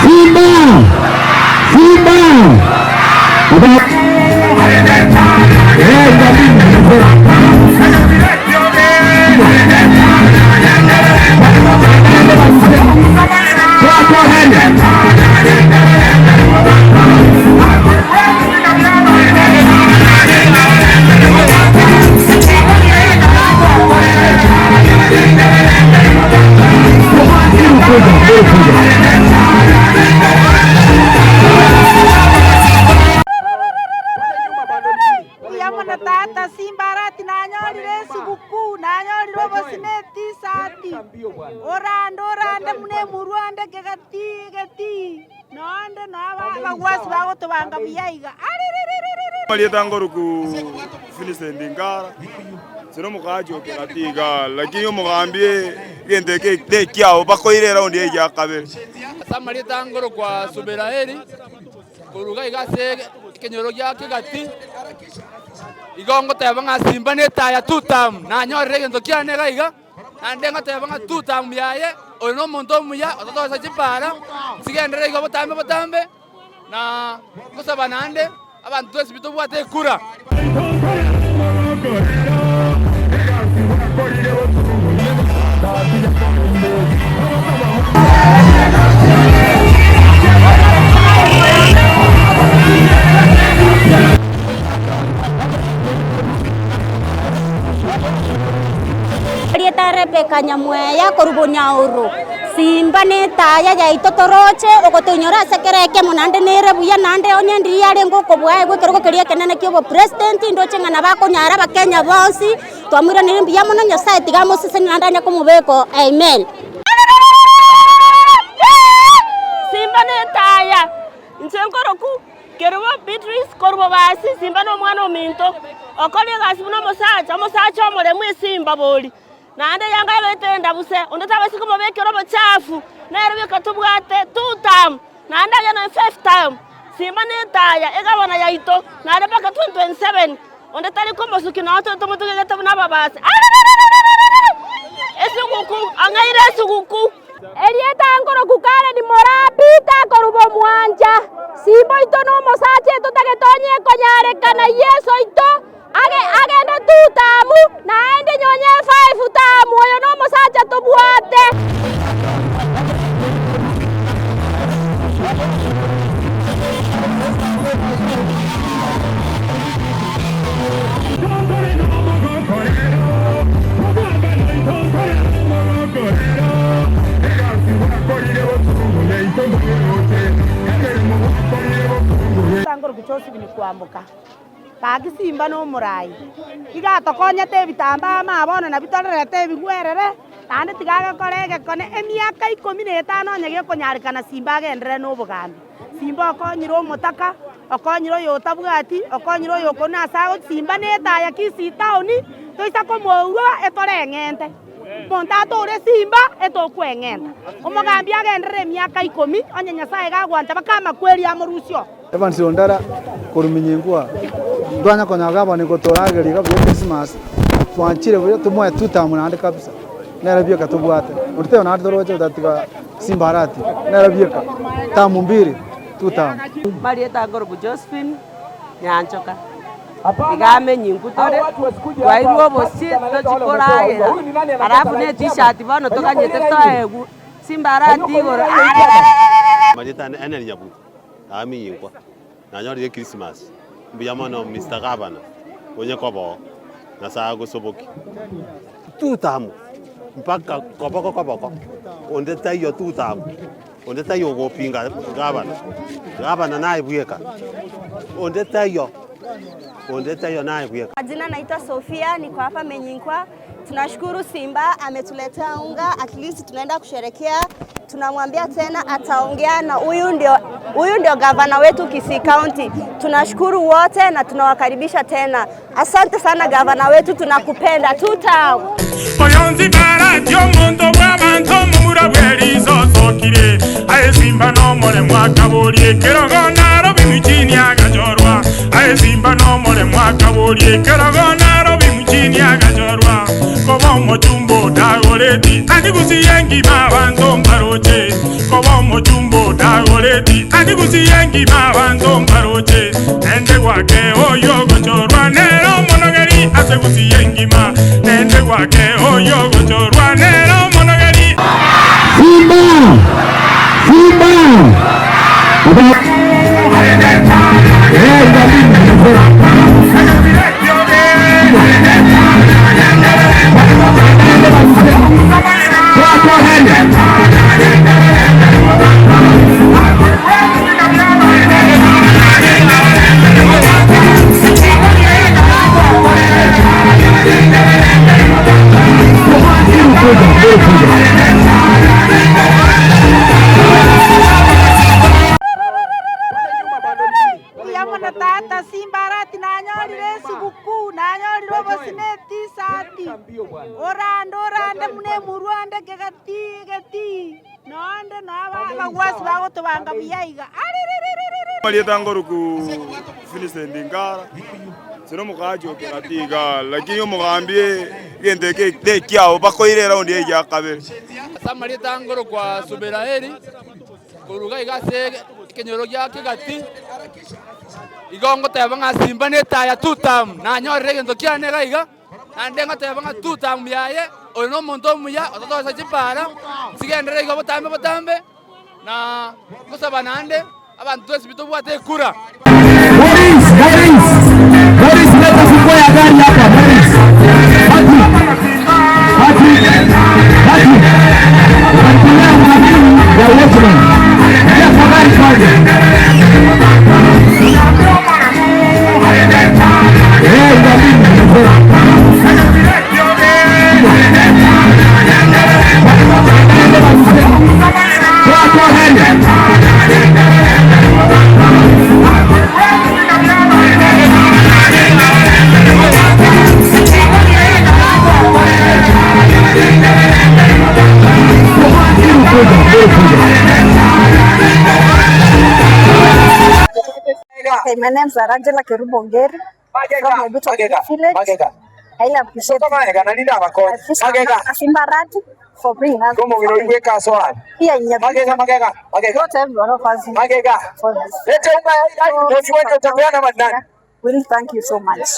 Simba! Simba! Mbuya mono tata Simbarati nanyorire esugukuu, nanyorire obosima etisati, orande orande buna emurwa onde kegatii getii, noonde noo abagwasi bagotobanga buya iga aririririririri. Amarieta ngoruku Vincent Ngara, inche nomokaachi o Kegati igaa, lakini omogambi egento eke nekiao bakoire eraundi eye ya kabere. Ase amarieta ngorokwa Subiraeli, korwa iga iga ase ekenyoro gia Kegati, igo ngoteba ng'a simba na etaya two term, nanyorire egento kiane iga iga, naende ngoteba ng'a two term yaye, oyo na omonto omuya ototoesa chipara, chigenderere igo botambe botambe, na ngosaba naende abanto twensi pi tobwate ekura. Erieta Rebecca Nyamweya korwa Bonyaoro, Simba netaya yaito toroche ogotoinyora ase kera ekemo naende nere buya naende onye ndiria yarenge okobua aigwe ekerogo keria ekenene kia obopresident ndoche ng'a nabo akonyara abakenya bonsi, twamoiraneire mbuya mono Nyasaye tiga amosesenie naende anye komobeka oo amen. Simba netaya, inche nkoroku Kerubo Beatrice korwa Bobasi, Simba nomwana ominto, okore egasi buna omosacha, omosacha omoremu esimba bori, naende yanga ebete endabuse, onde tabasi komobekera obochafu, nere bweka tobwate two term, naende aye noe five term, Simba netaya egavana yaito, naende mpaka 2027, onde tari komosukia nonye tobe tomotugegete buna ababasi ararararararara! Esuguku, ang'aire esuguku. Erieta nkoroku Karen Moraa Peter korwa Bomwancha. Simba oito nomosacha etotagete onye ekonyarekana Yeso oito age agende two term naende nyonye five term oyo nomosacha tobwate. Ngoroku Josephine Kwamboka, gaki simba na omorai, iga atokonyete ebitambaa amo bono nabio torerete ebigwerere, naende tiga agakora egekone emiaka ikomi na etano onye gekonyarekana simba agenderere na obogambi. Simba okonyire omotaka, okonyire oyotabwati, okonyire oyokorwa ase agochi simba na etaya Kisii town, toisa komourwa etoreng'ente. Omonto atore simba etokweng'enta. Omogambi agenderere emiaka ikomi, onye Nyasae gagwancha mpaka amakweri amorusie oo. Evans Ondara korwa Minyingwa, ntwanya konya gavana gotorageria iga buya Christmas, twanchire buya tomoe two term naende kabisa, nere bieka tobwate. Onde taiyo naende toroche otatiga Simba Arati, nere bieka, term mbiri, two term. Marieta akorokwa Josephine Nyanchoka. Iga amenyingu tore, twairwe obosie tochie koragera, alafu ne etishati bono toganyete toegwe, chimbarati igoro arererererere. Marieta ane Henry Nyabuto, amenyinkwa, nanyorire Christmas, mbuya mono Mister Gavana, onye koba oo, Nyasaye agosobokie. Tutamu mpaka koboko koboko, onde taiyo tutamu. Onde taiyo ogopinga gavana, gavana naye bweka, onde taiyo, onde taiyo naye bweka. Majina naitwa Sofia, niko hapa Menyinkwa. Tunashukuru Simba ametuletea unga, at least tunaenda kusherekea. Tunamwambia tena ataongea na huyu ndio, huyu ndio gavana wetu Kisii County. Tunashukuru wote na tunawakaribisha tena. Asante sana gavana wetu, tunakupenda. Tutam. Oyonsi barati omonto bw'abanto omomura bw'eriso osokire, aye simba nomoremo akaboria ekerogo naro bimuchini agachorwa, aye simba nomoremo akaboria ekerogo naro bimuchini agachorwa, koba omochumba otagoreti andi gusii engima abanto mbaroche, koba omochumba otagoreti. Eldoret agi Gusii engima abanto mbaroche Nende gwake oyio ogochorwa nere omonogeri ase Gusii engima Nende gwake oyio ogochorwa nere omonogeri. Simba! Simba! Mbuya mono tata, Simbarati nanyorire esugukuu, nanyorire obosina etisati, orande orande buna emurwa onde kegati egetii, noonde noo abagwasi bagotobanga buya iga aririririririri. Amarieta ngoruku Vincent Ngara, inche na omogachi o Kegati igaa, lakini omogambi egento eke nekiao bakoire eraundi eye ya kabere. Ase amarieta ngorokwa Subiraeli, Koruga iga ase ekenyoro gia kegati, igo ngoteba ng'a simba na etaya two-term, nanyorire egento kiane iga iga, naende ngoteba ng'a two-term yaye, oyo na omonto omuya ototoesa chipara, chigenderere igo botambe botambe, na ngosaba naende abanto twensi tobwate ekura. Morris, Morris, Morris, leta funguo ya gari hapa, Morris. Patrick, Patrick, Patrick. Unanitumia mhadhiri ya watchman. Ingia kwa gari kwanza. Eh, inabidi, Toa, toa gari. Okay, my name is Angela Kerubo Ongeri from Obuto Village. I appreciate Simba Arati for bringing us here in Nyabihu. Not every one of us for this. So, we really thank you so much.